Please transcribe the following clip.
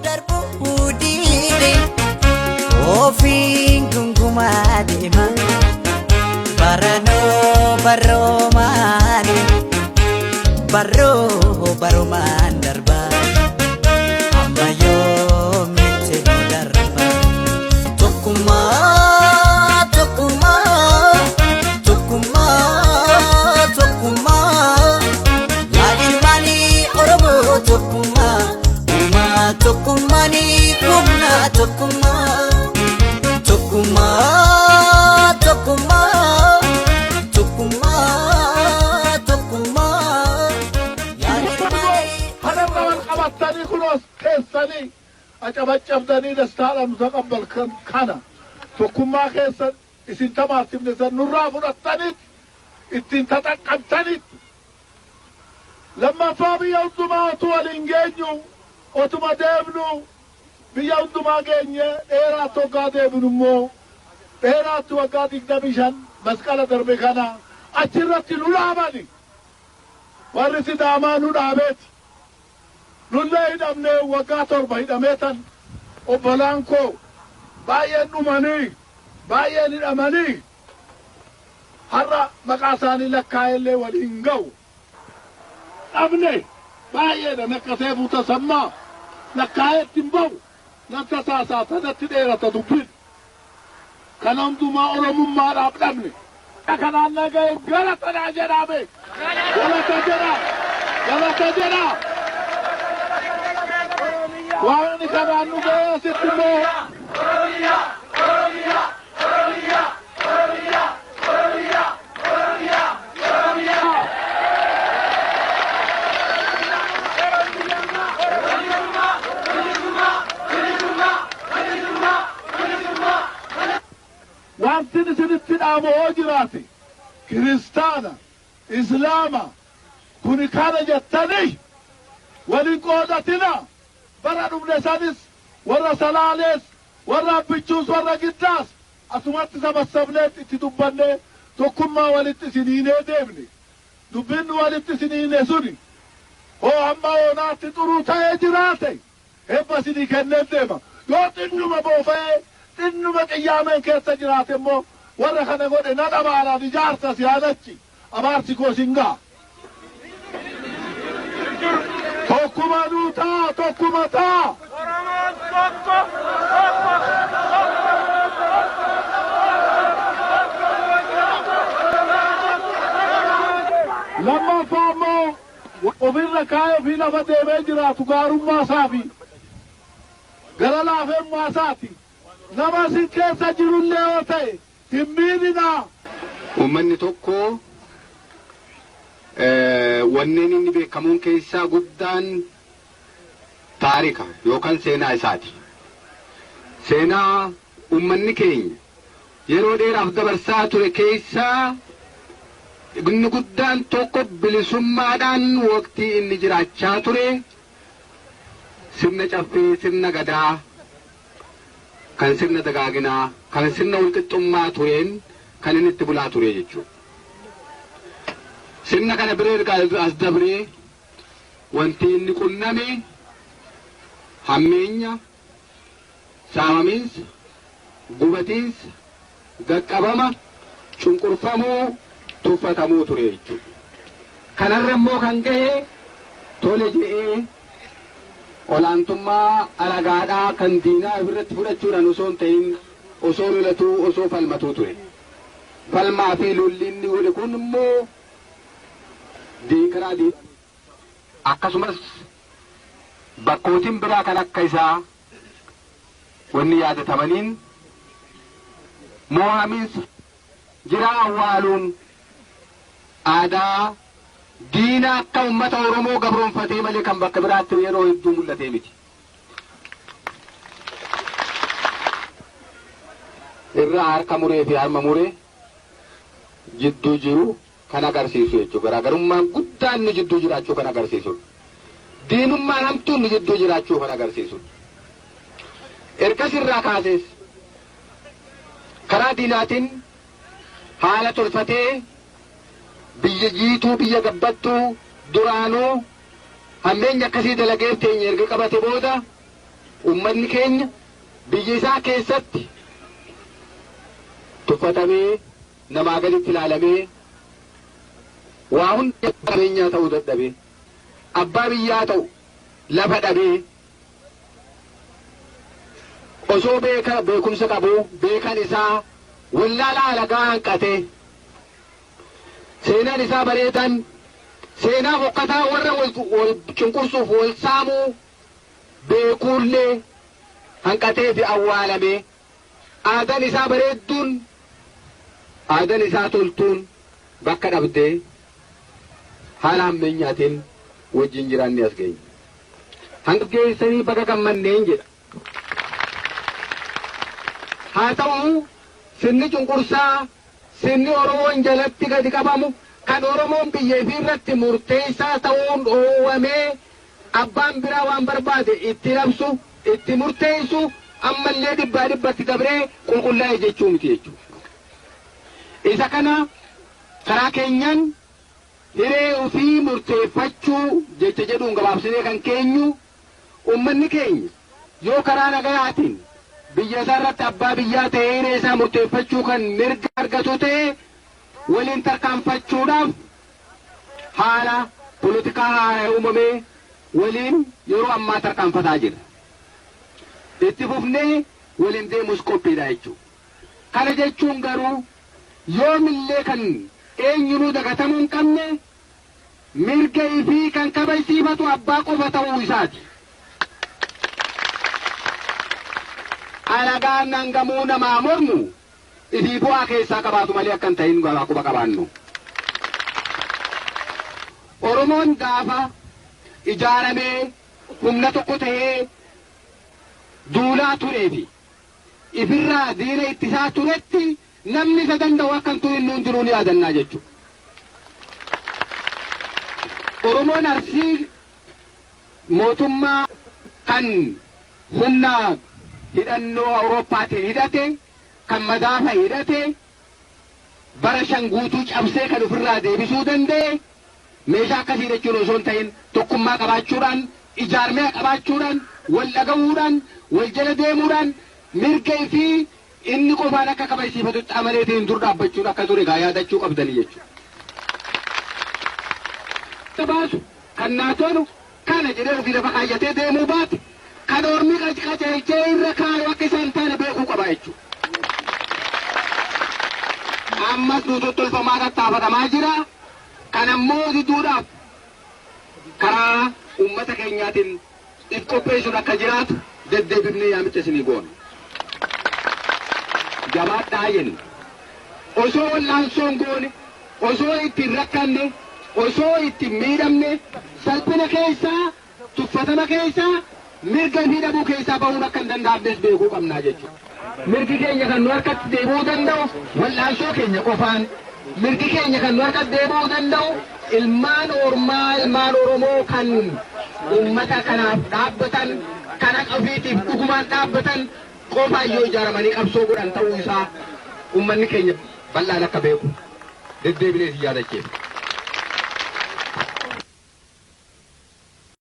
darbuu diide ofiin gungumaa deema baranoo baroomaani baroo baromaan darba amma yoomitti nu darba tokkummaa tokkummaa tokkummaa tokkummaa yaa ilmaanii Oromoo tokkummaa uumaa tokkummaanii humna tokkummaa tokkummaa tokkummaa tokkummaa tokkummaa yaa ilmaanii Kanarra wal qabattanii kunoos teessanii acabaccabdanii dastaadhaan nu taqabbalkan kana tokkummaa keessan isin tamaarsifne san nurraa fudhattaniit ittiin tataqqabtaniit. Lammaffaa, biyya hundumaa otuu waliin geenyu, otuma deemnu biyya hundumaa geenye, dheeraatti waggaa deebinu immoo dheeraatti waggaa 25 Masqala darbe kana achirratti nu dhaabani. Warri Sidaamaa nu dhaabeeti. Nullee hidhamnee, waggaa 7 hidhameetan, obbolaan koo baay'een dhumanii, baay'een hidhamanii, har'a maqaa isaanii lakkaa'ellee waliin hin ga'u. Dhabne baay'eedha, akka Seefuu Tasammaa lakkaa'eetti hin ba'u. Nan tasaasaa tanatti dheerata dubbiin. Kana hundumaa Oromummaadhaaf dhabne. Kanaan naga'e galata naa jedhaa mee. Galata jedhaa. Galata jedhaa. Waaqni kanaan nu ga'ee asitti immoo wanti isinitti dhaamu hoo jiraate, kiristaana, islaama, kuni kana jettanii walin qoodatina. Bara dhufne sanis warra Salaalees, warra Abbichuus, warra Giddaas asumatti sabassabneet itti dubbannee tokkummaa walitti isiniinee deemne. Dubbiin nu walitti isiniine suni hoo hamma oonaatti xuruu ta'ee jiraate, eebba isinii kenneen deema. Yoo xinnuma boofa'ee xinnuma qiyyaameen keessa jiraate immoo, warra kana godhe nan abaaraan ijaarsa si'aanachi abaarsi koo isin ga'a. Tokkuma nuu ta'a, tokkuma ta'a. Oromoon tokko, tokko, tokko. Lammaffaa immoo, ofirra kaa'ee ofii lafa deemee jiraatu gaarummaa isaa fi gara laafemmaa isaati. Nama isin keessa jirullee yoo ta'e hin miidhinaa. Uummanni tokko wanneen inni beekamuun keessaa guddaan taarika yookaan seenaa isaati. Seenaa uummanni keenya yeroo dheeraaf dabarsaa ture keessaa inni guddaan tokko bilisummaadhaan waqtii inni jiraachaa ture sirna Caffee, sirna Gadaa, kan sirna dagaaginaa, kan sirna walqixxummaa tureen kan inni itti bulaa ture jechuudha. Sirna kana bira erga as dabree wanti inni qunname hammeenya, saamamiinsa, gubatiinsa, gaqqabama, cunqurfamuu, tuffatamuu ture jechuudha. Kanarra immoo kan gahe tole je'ee olaantummaa alagaadhaa kan diinaa ofirratti fudhachuudhaan osoo hin ta'in, osoo lolatuu, osoo falmatuu ture. Falmaa fi lolli inni godhe kun immoo karaa akkasumas bakkootiin biraa kan akka isaa wanni yaadatamaniin moohamiinsa jiraa awwaaluun aadaa diina akka uummata Oromoo gabroonfatee malee kan bakka biraatti yeroo hedduu mul'atee miti. Irraa harka muree fi harma muree jidduu jiru kan agarsiisu jechuudha. Garaagarummaan guddaan nu jidduu jiraachuu kan agarsiisudha. Diinummaan hamtuun nu jidduu jiraachuu kan agarsiisudha. Ergas irraa kaasees karaa diinaatiin haala tolfatee biyya jiituu, biyya gabbattuu duraanuu hammeenya akkasii dalageef teenye erga qabate booda Uummanni keenya biyya isaa keessatti tuffatamee namaa gaditti ilaalamee waa hunda qabeenyaa ta'uu dadhabee abbaa biyyaa ta'u lafa dhabee osoo beeka beekumsa qabu beekan isaa wallaala alagaa hanqatee seenaan isaa bareedan seenaa fokkataa warra wal cunqursuuf wal saamuu beekuullee hanqatee fi awwaalamee aadaan isaa bareedduun aadaan isaa toltuun bakka dhabdee haala hammeenyaatiin wajjin jiraanne as geenye. Hanga geessanii baga gammanneen jedha. Haa ta'u sirni cunqursaa sirni Oromoon jalatti gadi qabamu kan Oromoon biyya ifii irratti murteessaa ta'uun dhoowwamee abbaan biraa waan barbaade itti labsu itti murteessu ammallee dhibbaa dhibbatti dabree qulqullaa'e jechuu miti jechuudha. Isa kana karaa keenyaan hiree ofii murteeffachuu jecha jedhuun gabaabsinee kan keenyu uummanni keenya yoo karaa nagayaatiin biyya isaa irratti abbaa biyyaa ta'ee hiree isaa murteeffachuu kan mirga argatu ta'e waliin tarkaanfachuudhaaf haala polotikaa haaraa uumamee waliin yeroo ammaa tarkaanfataa jira. Itti fufnee waliin deemus qophiidha jechuudha. Kana jechuun garuu yoomillee kan eenyunuu dagatamuu hin qabne mirga ifii kan kabajsiifatu abbaa qofa ta'uu isaati. Alagaan hangamuu namaa mormu ifii bu'aa keessaa qabaatu malee akka hin ta'in quba qabaannu. Oromoon gaafa ijaaramee humna tokko ta'ee duulaa turee fi ifirraa diina ittisaa turetti namni isa danda'u akka hin turin nuun jiruu ni yaadannaa jechuudha. Oromoon Arsii mootummaa kan humna hidhannoo Awurooppaatiin hidhate kan madaafa hidhate bara 5 guutuu cabsee kan ofirraa deebisuu danda'e meeshaa akkasii hidhachuun osoo hin ta'in tokkummaa qabaachuudhaan ijaarmee qabaachuudhaan wal dhaga'uudhaan wal jala deemuudhaan mirga ifii inni qofaan akka kabajsiifatutti amaleetiin dur dhaabbachuun akka ture gaa yaadachuu qabdanii jechuudha. Baasu kan naa tolu kana jedhee ofii lafa kaayyatee deemuu baate kan ormi qajeelchee irra kaayu akka isaan taane beekuu qaba jechuudha. Ammas nu tottolfamaa tattaafatamaa jira. Kan ammoo diduudhaaf karaa uummata keenyaatiin if qopheessuun akka jiraatu deddeebifnee yaamicha isinii goona. Jabaadhaa jenna. Osoo wal'aansoon goone, osoo ittiin rakkanne, osoo ittiin miidhamne, salphina keessaa, tuffatama keessaa, mirga ifii dhabuu keessaa bahuun akka hin danda'amnes beekuu qabnaa jechuudha. Mirgi keenya kan nu harkatti deebi'uu danda'u wal'aansoo keenya qofaan. Mirgi keenya kan nu harkatti deebi'uu danda'u ilmaan ormaa ilmaan Oromoo kan uummata kanaaf dhaabbatan kan haqa ofiitiif dhugumaan dhaabbatan qofaan yoo ijaaramanii qabsoo godhan ta'uu isaa uummanni keenya bal'aan akka beeku deddeebinee isin yaadachiifna.